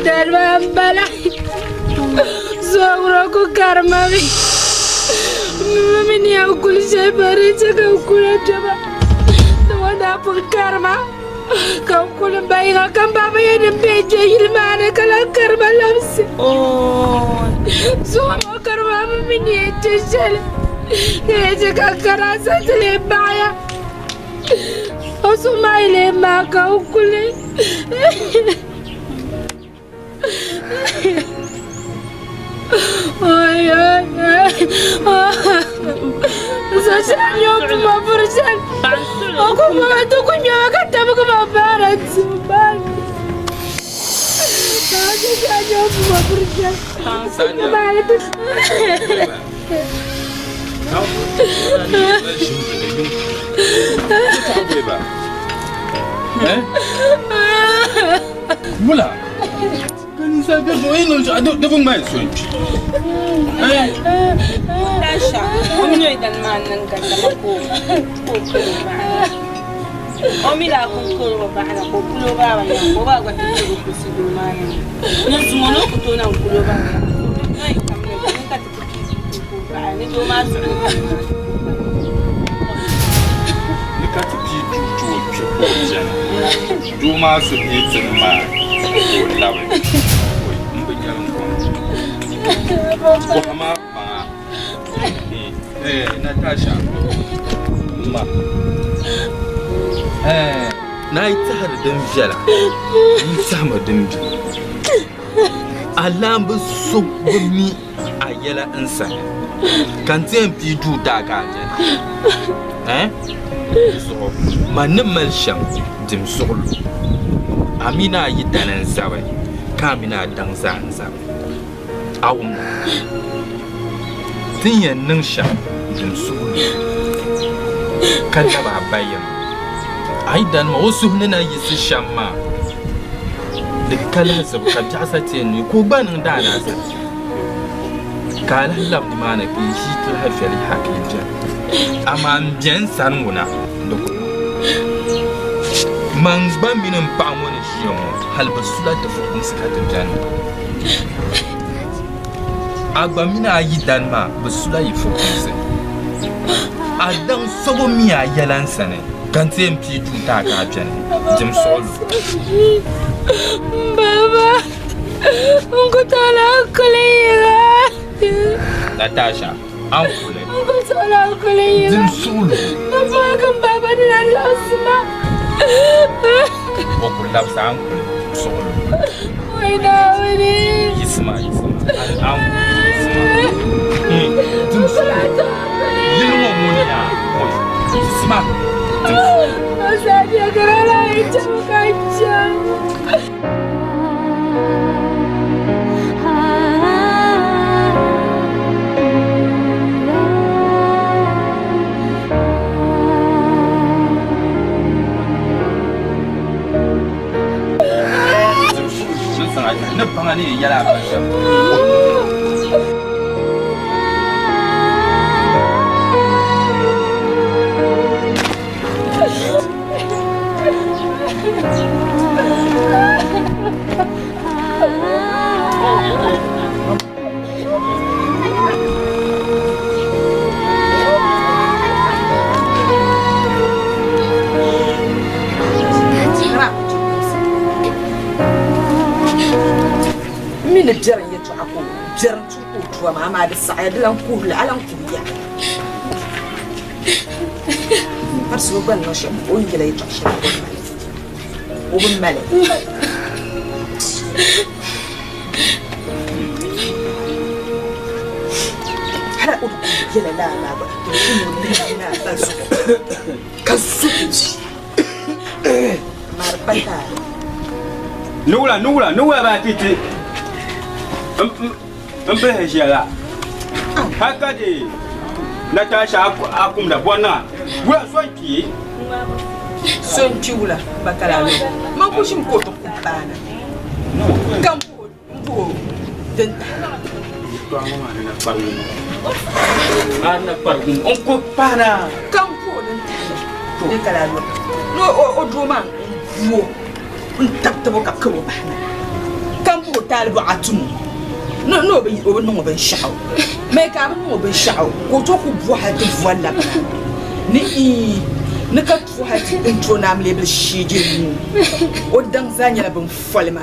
Yidana maa m-bala. Zuɣuro ku karima mi. M mi ni yɛn kuli shɛli pa di chɛ ka n kula kpɛma. Ni o daa pun karima ka n kuli m ba yiŋa ka m baaba yɛn ni be kpe yili maa ni ka lahi karima labisi. Zuɣu ŋɔ karima mi mi ni yɛn chɛ shɛli ka yɛn chɛ ka n kari a sani ti leei baɣaya. O suhu maa yi leei maa ka o kuli. Wula ka ninsal be zuɣu yi niŋ shɛli di bi ŋmani so n-kpi. Tasha, o mi o yidana maa niŋ gandama ka o kuli o baɣa na. O mi daa kuli kuri o baɣa na ka o kuli o baaba nyaŋ ka o baa gba ti kuri o kusi doo maa nyaŋ. Ni zuŋɔ ni o ku tooi na n-kuli o baaba nyaŋ. Ni kam ni ni ka ti ti pii duu ka o baɣa ni doo maa zuɣu ni ka ti Ni ka ti pii duu ti o kpe ka o beni. Doo maa suhu yi ti ni maa ka o labi. Oi, m bi nyɛli n-kɔŋ. Bɔhima kpaŋa. Eh, Natasha, ma. Eh, na yi tɛhiri din viɛla, yi tɛhimi din bi. A laamba so bi mi a yɛla n sani, ka n ti yɛn pii duu daa ka a beni. Eh? Di zuɣu man ni mali shɛm dim suɣilo, a mini a yidana n-zabi, ka a mini a daŋ zaa n-zabi. A wumda? Ti ni yɛn niŋ shɛm dim suɣilo, ka lab a ba yiŋa. A yidana maa o suhu ni na yiɣisi shɛm maa, di ka lahizibu ka biɛɣu sa ti yɛn niŋ ka o gba niŋ daanaasa. Ka a lahi lab nimaani ka yi ʒii ti lahi viɛli yaha ka yi beni. Amaa m be n sani ŋuna di ku niŋ. Man gba mini m paɣa ŋɔ ni ʒiya ŋɔ hal bɛ sula ti fukumsi ka ti beni. A gba mini a yidana maa bɛ sula yi fukumsi. A daŋ so bi mi a yɛla n sani ka n ti yɛn pii duu ti a ka a beni dim suɣilo. Baba, n ku tooi lahi kuli yiŋa. Natasha, a ni kuli. N ku tooi lahi kuli yiŋa. Dim suɣilo. Baba, ka m baba ni lahi labisi ma. O ku labisi a ni kuli suɣilo. Wai Naawuni. Yiɣisima, yiɣisima. A ni kuli yiɣisima. Dim suɣilo. Yili ŋɔ ŋuni yaa? Yiɣisima. Dim suɣilo. O sani ka di lahi chaŋ ka chaŋ. Ni baŋa ni yɛla a ba shɛm. M mi ni biɛrim yɛtɔɣa ka o biɛrim tuhi ka o tua maa, amaa di saɣiya di lan kuhiri li, a lan kuhi yaha. Parisi o gba ni niŋ shɛm, o ni yɛla yɛtɔɣa shɛli o bi mali. O bi mali. Hali o di kuli yɛla laa maa gba, di ku ni o ni yina a ba zuɣu ka zo ʒiya. Amaa di pa taali. Nuwula, nuwula, nuwula baa ti ti n bihi ʒiya la. Hal ka di Natasha a kumda bɔ niŋa? Wula so n-kpi? So n-kpi wula ba ka laa lo? Man ku ʒimi ka o ti ku paana ka m puhi o din tahi. Yɛtɔɣa ŋɔ maa ni na kparigum maa ni na kparigum n ku paana. Ka m puhi o din tahi din ka laa lo ni o doo maa m-bu o n-tabtab o ka kari o bahi na. Ka m. lan bɔr o taali bɔɣa tum o ni ni o bi niŋ o binshɛɣu. Mɛ ka a bi niŋ o binshɛɣu ka o tooi ku bo hal ti voli labina ni ii ni ka tuhi hal ti n-ti o naamleebili shee je nuu. O daŋ zaa nyɛla bɛn foli ma.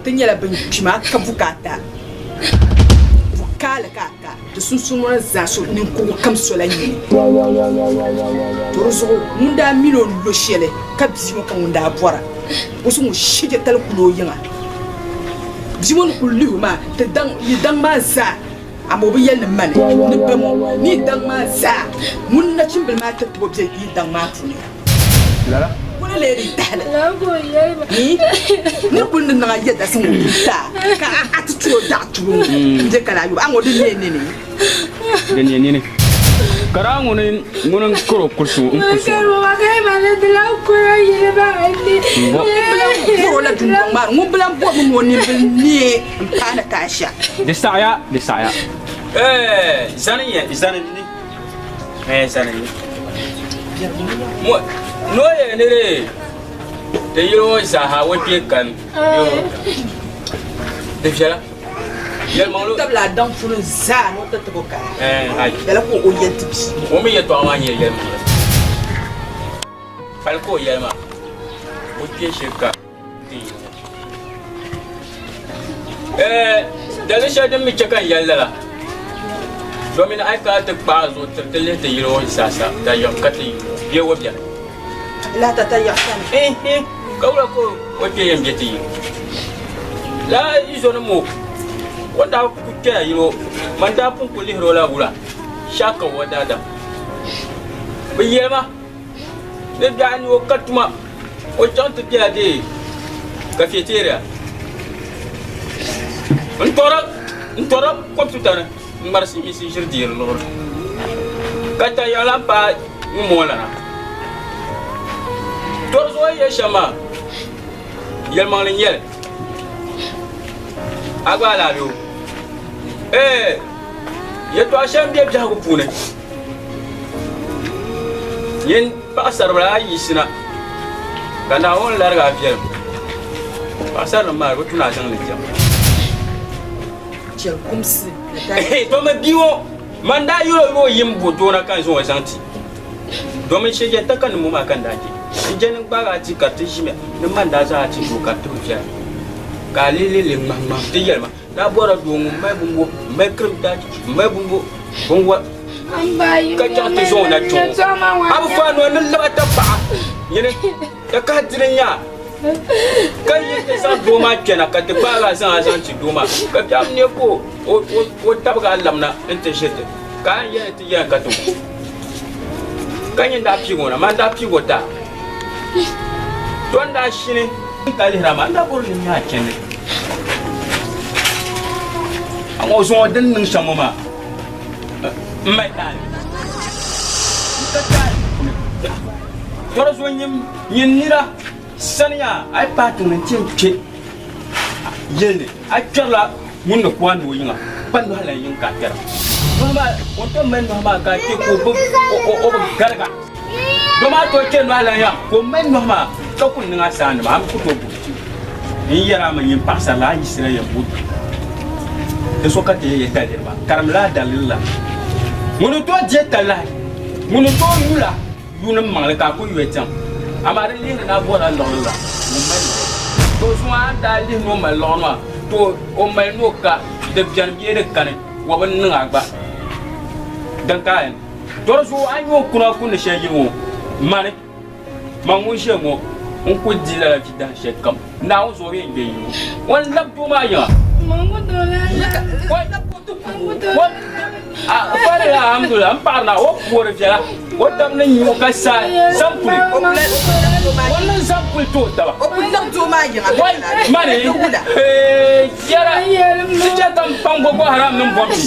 Ti nyɛla bɛn kpima ka bukaata bukaali ka a ka ti sunsuuni ŋɔ ni zaa so ninkurugu kam sola nyini. To di zuɣu ŋun daa mini o ni lo shɛli ka bia ŋɔ ka ŋun daa bɔra o zaŋ o shijetali kuli o yiŋa. Bia ŋɔ ni kuli lihi o maa ti daŋ yi daŋ maa zaa amaa o bi yɛli ni mani ni ba ŋɔ ni yi daŋ maa zaa ŋun nachimbili maa tibitibo be yi daŋ maa puuni. Lala. Kuli lee di tahili. Ni kuli ni niŋ a yɛda zaŋ o duli ti a ka a ti ti o daɣu tubu ŋɔ m-be ka lahi yobu a ŋɔ di neei nini. Di neei nini. Ka daa ŋuni ŋuni n-kari o kurisi ŋɔ n-kurisi o. Ŋun bi lan bɔr o la dundɔŋ maa ni, ŋun bi lan bɔrimi ni o nimbili neei m-paai Natasha. Di saɣiya, di saɣiya. Ɛɛh zani n-yɛn zani n-ni. Ɛɛh zani n-ni. Mo yɛli ni di di yili ŋɔ zaaha o kpee kani di viɛla. Yɛlimaŋli. Tabili a daŋ puuni zaa ni o ti tib o kaya. Ɛɛh ayi. Lala ka o yɛli ti bia. O mi yɛtɔɣa maa nyɛla yɛlimaŋli. Pali ka o yɛli maa o kpee shiri ka ti yili ŋɔ. Ɛɛh daliri shɛli din mi chɛ ka n yɛli lala domin a yi kana ti kpaai zuɣu tiri ti lihi ti yili ŋɔ zaasa dayiɣim ka ti bɛ o biɛni. Lahi ta tayiɣ sani. Ehe, ka wula ka o kpe yɛn be ti yili? Lala yi zo ni mo, o daa ku kpɛla yili o, man daa pun ku lihiri o la wula, shaka o daadam. Bɛ yɛli ma ni biɛɣu ni o ka tuma, o chaŋ ti bela dee cafeteria n-tɔri computer ni n-ŋmari silimiinsi ʒiri deeri liɣiri ka tayiɣ lan paai ŋun moo lana. Tɔri zuɣu yi yɛli shɛm maa, yɛlimaŋli n-nyɛ li. A gba alaafee o. Ɛɛ, yɛtɔɣ shɛli m-be biɛhigu puuni. Nyin paɣisaribila a yiɣisina ka Naawuni larigi a viɛlim. Paɣisarilim maa, di bi tu ni a zaŋ li diɛm. Chɛli kumsi ni taali. Domi bia ŋɔ, man daa yɛl o ni o yim bo doo na ka n zaŋ o zaŋ ti. Domi shɛjɛn ta ka ni mo maa ka n daa je. N je ni n gbaag a ti ka ti ʒimiya ni man daa zaŋ a ti doo ka di ti bi viɛla. Ka a lihi li ŋmahimŋmahim ti yɛli ma, Daa bɔrila doo ŋun mali bumbo, m-mali kirim taachi, m-mali bumbo binwa ka chaŋ ti zaŋ o na kpe ŋɔ. A bi faai noli ni lab a tapaɣa nyini ka kahi dini n-nya a, ka yi ti zaŋ doo maa kpɛna ka ti gbaag a zaŋ a zaŋ ti doo maa, ka biɛɣu ne ka o tabigi a lamna nti ʒiri ti, ka a ni yɛli ti yɛn ka ti gu. Ka nyini daa piigi o na, man daa piigi o ti a. To n daa shini ka lihira maa, n daa bɔri ni n nya a chandi. A ŋɔ zuŋɔ din niŋ shɛm ŋɔ maa, m mali taali. N ka taali puuni. To di zuɣu nyin nira sani yaa a yi paai tiŋ ni nti yɛn kpe yili ni, a kpɛrila ŋun ni ku a ni o yiŋa, pa nɔhi lan yiŋ ka a kpɛra. Nɔhi maa, o ni tooi mali nɔhi maa ka a kpe ka o bi gariga. Doo maa tooi kpe nɔhi lan yaŋ ka o mali nɔhi maa ka ku niŋ a saanima, a mi ku tooi gbubi ti. N yɛr a mi nyin paɣisarili a yiɣisila yɛn bo duu. Di so ka ti yɛn yɛ daliri maa, karimla a daliri la. Ŋun ni tooi deei talahi, ŋun ni tooi yu la yuuni maŋli ka a ku yuya chaŋ. Amaa di lihiri ni a bɔrila liɣiri la, ŋun mali liɣiri. To zuŋɔ a ni daa lihi ni o mali liɣiri maa, to o mali ni o ka, di beni bee di kani, wa bi niŋ a gba. Din ka a yɛn To di zuɣu a ni o kuna kundi shɛli yili ŋɔ, mani, man ŋun ʒiya ŋɔ n-kul di lala vi dahin shɛli kam Naawuni zuɣu bee n-gbe yili ŋɔ. O ni lab doo maa yiŋa. Fali alhamdulillah m paɣiri na o puhiri viɛla o taba ni nyu ka sa zaŋ puli o ni zaŋ puli ti o taba mani yɛra ti chɛ ka m paŋ Boko Haram mini bɔmbi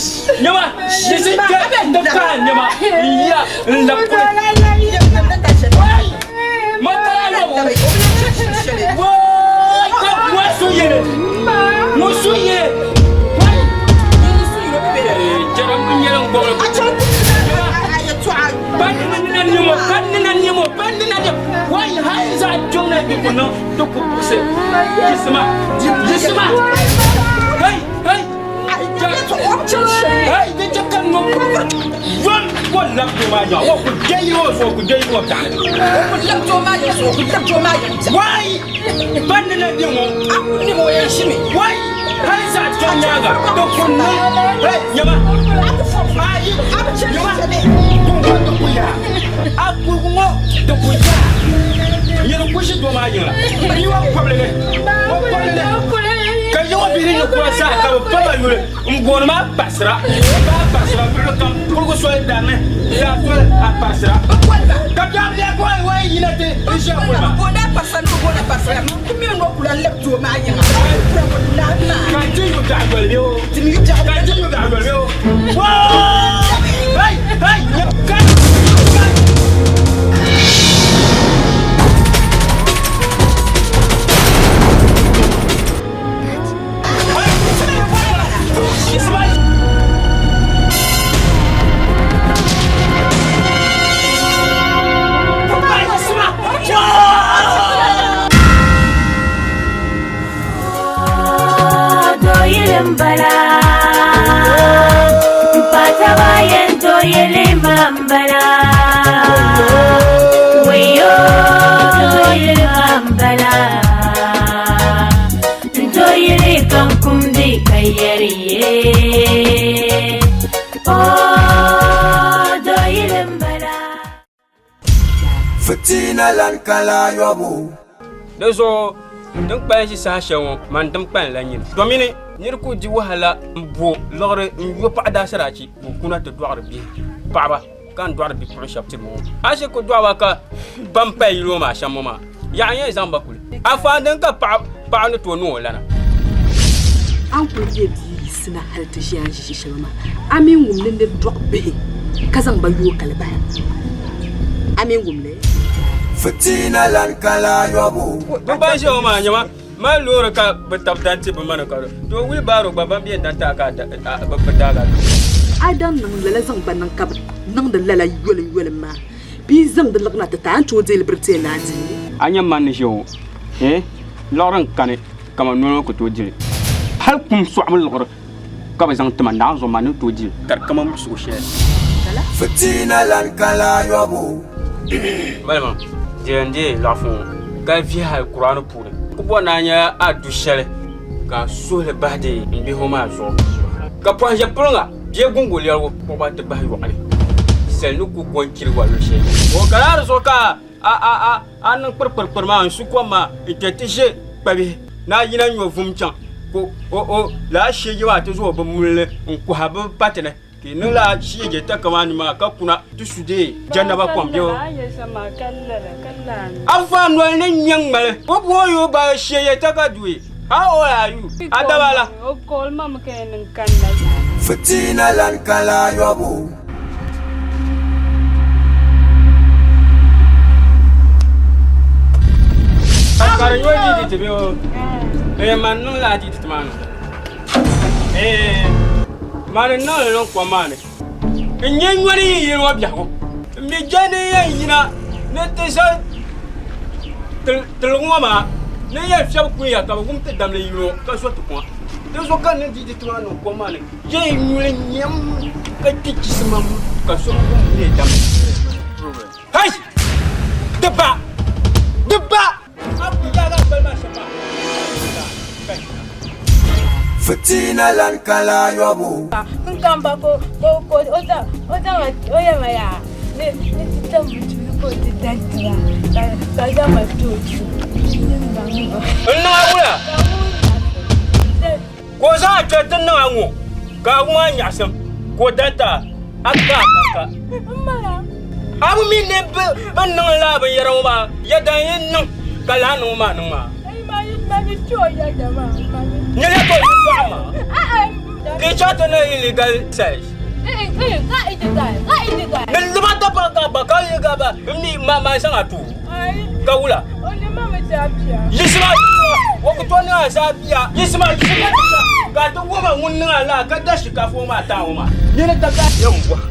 nɛma di si kpe ti kahi nɛma n yira n labi kuli ma kala yɔbu woo ka ŋɔ su yili ŋɔ su yili jɛra n nyɛla n gɔbili ban nina nimo ban nina nimo wai hali zaɣ kpiɔŋ na di ku niŋ di ku buɣisi Yiɣisima! Yiɣisima! Hey! Hey! Hey! Di chɛ ka n yom o lab doo maa nyaŋ o ku deei o zuɣu o ku deei o biɛɣuni. O ku lab doo maa yiŋ zuɣu o ku lab doo maa yiŋ biɛɣu. Wai! Ban ni na be ŋɔ. A ku nim o yɛn ʒimi. Wai! Hali zaɣ chaŋ nyaaŋa di ku niŋ. Hey! Nyama! A ku fɔb Ayi! a bi chɛ Nyama! shɛli. Kuŋ di ku yaa. A kuligu ŋɔ di ku yaa. Nyini ku ʒi doo maa yiŋa. Bia ŋɔ kɔbili ni. O kɔbili ni. Ka yi ŋɔ bihi ni kura zaa ka bɛ pa ba yuli m-booni ma Pasira. Baa Pasira luɣili kam kuligu soli dari ni zaa soli a Pasira. Ka biɛɣu biɛɣu ka o yi yina ti n ʒiya kuli ma. Ka n ti yu biɛɣu doli bɛ o. Ka n ti yu biɛɣu doli bɛ o. Woo! Hey! Hey! Kai! Kai! Fitina lan kala yɔbu. Di zuɣu din kpalim ʒi saha shɛli ŋɔ man dim kpalim la nyini. Domini nir ku di wahala m-bo liɣiri n-yo paɣa daasarachi ka o kuna ti dɔɣiri bihi paɣiba ka n dɔɣiri bipuɣin shɛba tiri ŋɔ. A ʒi ku dɔɣi ba ka ban pali yili ŋɔ maa shɛm ŋɔ maa, yaɣa n-yɛn zaŋ ba kuli. Afa din ka paɣa ni tooi niŋ o lana. A ni kuli yɛ bia yiɣisina hali ti ʒi a ni ʒi ʒi shɛli maa, a mi wum ni nir dɔɣi bihi ka zaŋ ba yooi kali bahi a? A mi wum li? Fitina lan kala yɔbu. Bɛ ban ʒiya ŋɔ maa nyama mali loori ka bɛ tabi dan ti bɛ ma ni ka to wheelbarrow gba ban bɛ dan ti a ka bɛ daaga. A dan niŋ lala zaŋ ba niŋ ka bɛ niŋdi lala yolim yolim maa bee zaŋdi liɣiri na ti ti a ni tooi deei li biriti ni a di li. A nya man ni ʒiya ŋɔ, eh, liɣiri n-kani kaman noli ŋɔ ku tooi di li. Hal kum sɔɣibu liɣiri ka bɛ zaŋ ti ma naanzuɣu man ni tooi di li ka di kaman muɣisigu shɛli. Fitina lan kala yɔbu. Balima, di n-deei laɣifu ŋɔ ka vihi Alkur'aani puuni. Ku bɔri ni a nya a du shɛli ka a suhi li bahi di m bihi ŋɔ maa zuɣu. Ka pɔhimʒiɛpiliŋga bee guŋgolɛrigu kpuɣi ba ti bahi yɔɣu ni, sali ni ku ko n-chirigi ba luɣ shɛli. O ka lala di zuɣu ka a niŋ kpirikpirikpiri maa n-su kom maa n-kpe ti ʒe kpabihi ni a yina nyo vum chaŋ ka o lala sheegi maa ti zaŋ o bi mulli n-kuhi a bi pati ni. Ka yi niŋ lala sheegi takama ni maa ka kuna ti su deei jannaba kom bɛ o. A fa noli ni ŋme ŋmali o booi o ba sheegi taka dui. How old are you? A daba la. Fitina lan kala yɔbu. Ka di nyɔ di ti bɛ o. Ee man niŋ laa di ti maa ni. Ee man niŋ li niŋ kom maa ni. N nyɛ nyɔni yi yili ŋɔ biɛhigu. N mi je ni yɛn yina ni ti za tiligi ŋɔ maa ni yɛn fiɛbi kunya ka bɛ wum ti damli yili ŋɔ ka zo ti kuŋa. Di zuɣu ka n ni di ti maa niŋ kom maa ni. Je nyuli nyam ka kpi chisimam ka so bi wum ni damli. Hai! Di ba! Di ba! A ku yaagi a gbali maa shɛm maa. Fitina lan kala yɔbu. N kamba ko ko ko o zaŋ o zaŋ o yɛma yaa ni ni ti tam duu ka o ti dan tiba ka ka zaŋ ma ti o duu N niŋ a wula ka o zaŋ a kpɛri ti niŋ a ŋɔ ka a wum a nyaɣisim ka o dan ti a a ka a ka a bi mi ni bi niŋ lala binyɛra ŋɔ maa yɛda n-yi niŋ ka lala niŋ maa niŋ maa. Nyɛla ka o yi dɔɣi ma ka yi chaŋ ti niŋ illegal sex. Ni lima daba ka ba ka yi ga ba n mi ma ma zaŋ a tu ka wula. Yiɣisima o ku tooi niŋ a zaa bia yiɣisima yiɣisima ka ti wuma ŋun niŋ a laa ka da shinkafa ŋɔ maa taai ŋɔ maa nyini daba. Yɛn bɔhi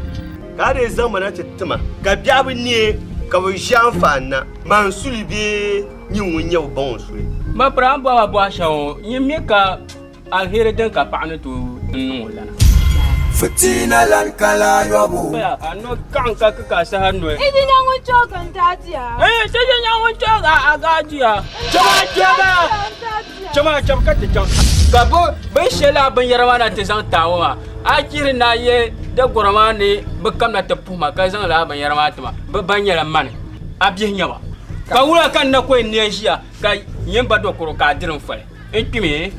ka a dii zaŋ ma na ti ti ma ka biɛɣu bi neei ka bɛ ʒi anfaani na, man suli bee nyin ŋun nyɛ bɛ ba ŋɔ suli? Ma pira a ni bɔhi ma bɔhi shɛm ŋɔ, nyin mi ka aliheri din ka paɣa ni tooi n-niŋ o lana. Fitina lan ka laayɔbu. A no kaɣim ka kikaa saha noli. Idi nya ŋun chɔgi n-taatiya. Ee, ti di nya ŋun chɔgi a gaadiya. Chama chama! Chama cham ka ti chaŋ. Ka bɛ bɛ she lala binyɛra maa na ti zaŋ ti a ŋɔ maa, a chihiri ni a ye dagɔrɔ maa ni bɛ kamina ti puhi ma ka zaŋ lala binyɛra maa ti ma, bɛ ba nyɛla mani, a bihi nya ba. Ka wula ka n na ko n nia ʒiya ka nyɛ m ba dɔkɔro ka a diri n foli? N kpimi?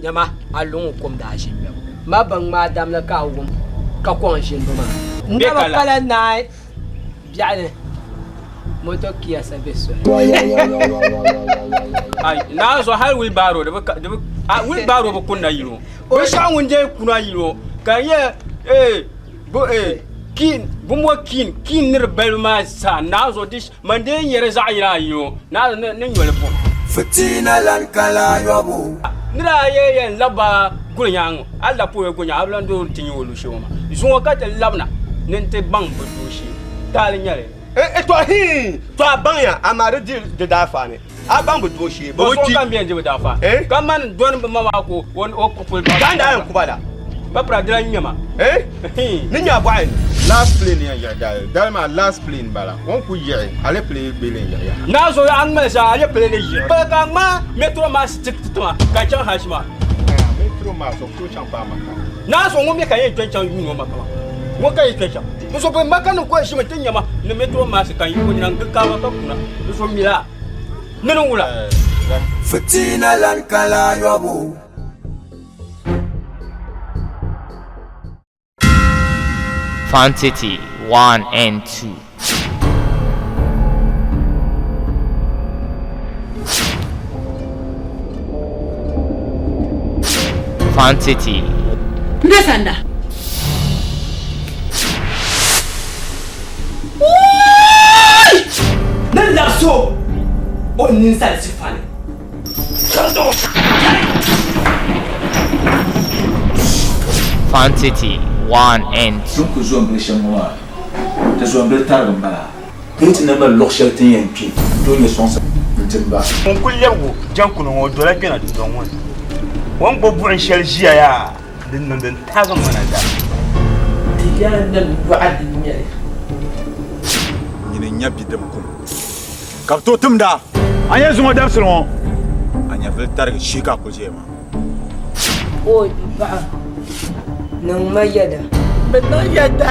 Nyama, a luŋ n kom daa ʒi ŋmɛbu. Ma bin ŋmaai damli ka a wum ka kɔŋ ʒinibu maa. N na bi pala naai biɛɣuni moto kiasa be soli. Ai, naa zuɣu hali wheelbarrow di bi ka di bi a wheelbarrow bi kunna yino. Binshɛɣu ŋun dee kuna yino ka di nyɛ ee bu ee kiin bi mo kiin kiin ni di balibu maa zaa naa zuɣu di man dee nyɛ di zaɣ yini a yino naa ni ni nyoli buɣim. Fitina lan ka laayɔbu. Ni daa yɛ yɛn labba guli nyaaŋa a la puya guli nyaaŋa a bi lan doo ti nya o luɣ shɛli ŋɔ maa. Zuŋɔ ka ti labina ni nti baŋ bɛ dooshee. Taali nyɛli. E to hii to a baŋya amaa di di di daafaani a baŋ bi dooshee bɛ bi kpi. Kam bɛn di bi daafaani ka mani dɔni bi ma maa ka o kpuli ba. Ganda yɛn kuba la. Ba pira dila ŋmɛma. Ni nya bɔɣi ni. Last plane yɛn yiɣi dali dali maa last plane bala o ni ku yiɣi alepile bee len yiɣi yaha. Naa zuɣu a ŋmali zaa alepile ni yiɣi. Pali ka a ŋmaa metro mass ti tiŋa ka chaŋ hashi maa. Metro mass o ku tooi chaŋ paai Maka. Naa zuɣu ŋun mi ka yɛn kpe n-chaŋ yuuni o Maka maa ŋun ka yi kpe chaŋ. N so bi Maka nim ko ʒimi ti nyama ni metro mass ka n yi o nina n gili kaaba ka kuna n so mila ni ni wula. Fitina lan ka laayɔbu. Fun City 1 and 2. Fun City. Nde sanda. Ni labisi o o ninsal sifa ni. Fun City 1 and 2. Ti ni ku zo m-bili shɛm ŋɔ maa, ti zo m-bili tarigi m-bala. Ti yi ti na mali luɣ shɛli ti ni yɛn kpi n-tooi nya sɔŋsim n-ti m ba. Ŋun kuli lɛbigi jaŋkuno ŋɔ, o dola kpɛna dundɔŋ ŋɔ ni. O ni gbubi buɣim shɛli ʒiya yaa, din niŋ din taagi ŋmana daa. Ti yɛli ni yɔɣa din nyɛli. Nyini n-nya bidib kum. Ka bɛ tooi timd a. A nya zuŋɔ dabisili ŋɔ, a nyɛvili tarigi shee ka a kul ʒiya maa. O bipaɣa, niŋ ma yɛda. Bɛ niŋ yɛda.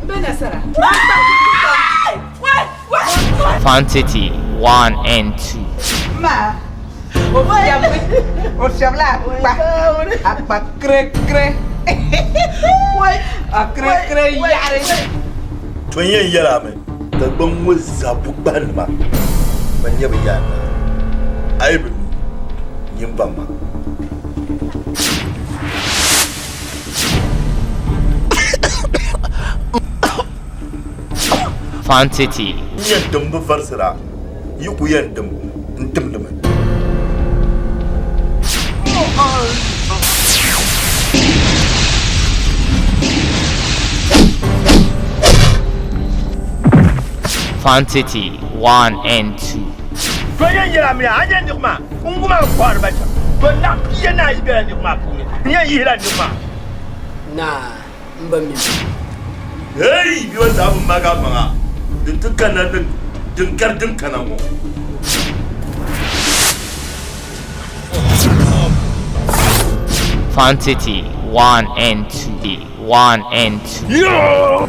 Bɛ nasara. Fun City 1 and 2. Ma, o fiɛbi, o fiɛbila akpa, akpa kirekire, a kirekire yaɣiri. To n yɛn yɛl a mi, Dagbaŋ ŋɔ zaa bukpahinima ban nyɛ bɛ yaan naa, a yi bi mi, nyin baŋ ma. Fun City. N yɛn dim bi varisira, yi ku yɛn dim n timdimi. Fun City 1 and 2. To yɛn yɛl a mi a nya niriba maa, n wum a ni kɔhiri ba shɛm. To naɣ pia ni ayi bela niriba maa puuni, n yɛn yihila niriba maa. Naa, m ba mi. Hey! Bia zaa bi maagi a maŋa din ti kanna ni din gari din kana ŋɔ. Fun City 1 and 2 1 and 2.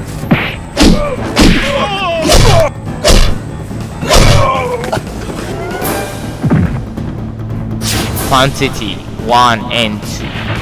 Fun City 1 and 2.